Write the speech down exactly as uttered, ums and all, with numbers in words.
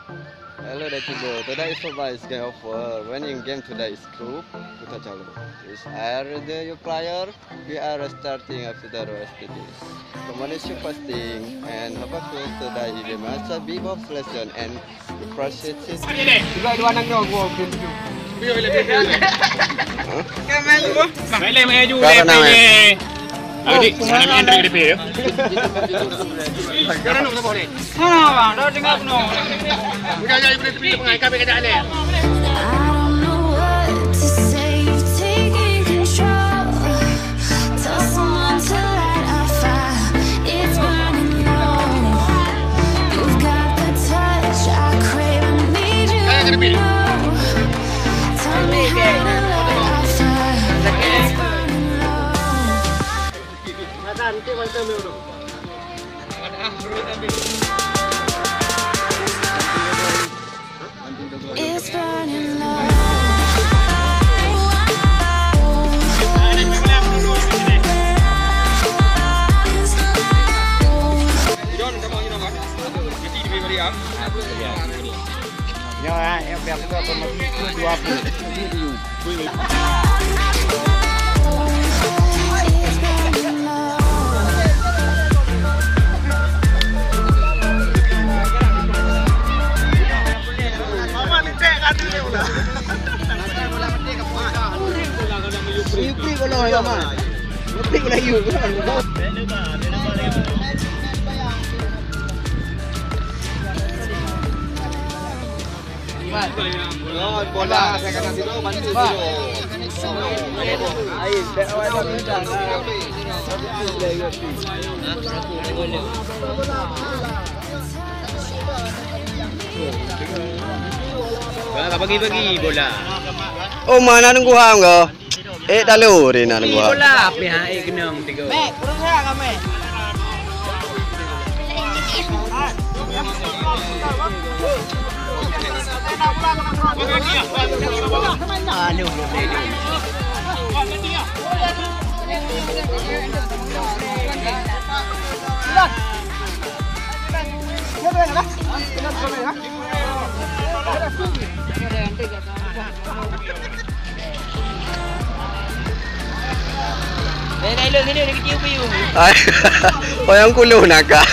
Hello, Dacibo. Today is for my game of, uh, winning game today is group. Kita cari. Is are the your player? We are starting after the rest of this. Kembali fasting and apa tu today is the master big of selection and the process is. Dua dua nang dong gua. Kau main lu. Main lem aju. Kau nak main? Adik, mana main dari D P tu? Ha, dah dengar penuh. Udah, udah, udah, udah, udah, kami kena alih. I don't know what to say, you've taken control. Tell someone to light a fire, it's burning low. You've got the touch I crave, I need you to know. Tell me how to light a fire, it's burning low. It's burning low. Nyoe, eh, yang biasa tu apa, dua puluh. Bola, saya kena tidur, bantu tidur. Air, tak awal dah minta. Bagi-bagi bola. Oh, mana nunggu ham kau? Eh, talu ri na nunggu. Bola pih ha, eh, keunong tiga. Mek, urang sehat ka, Mek? Anu, Oh, yang kulu nak kah?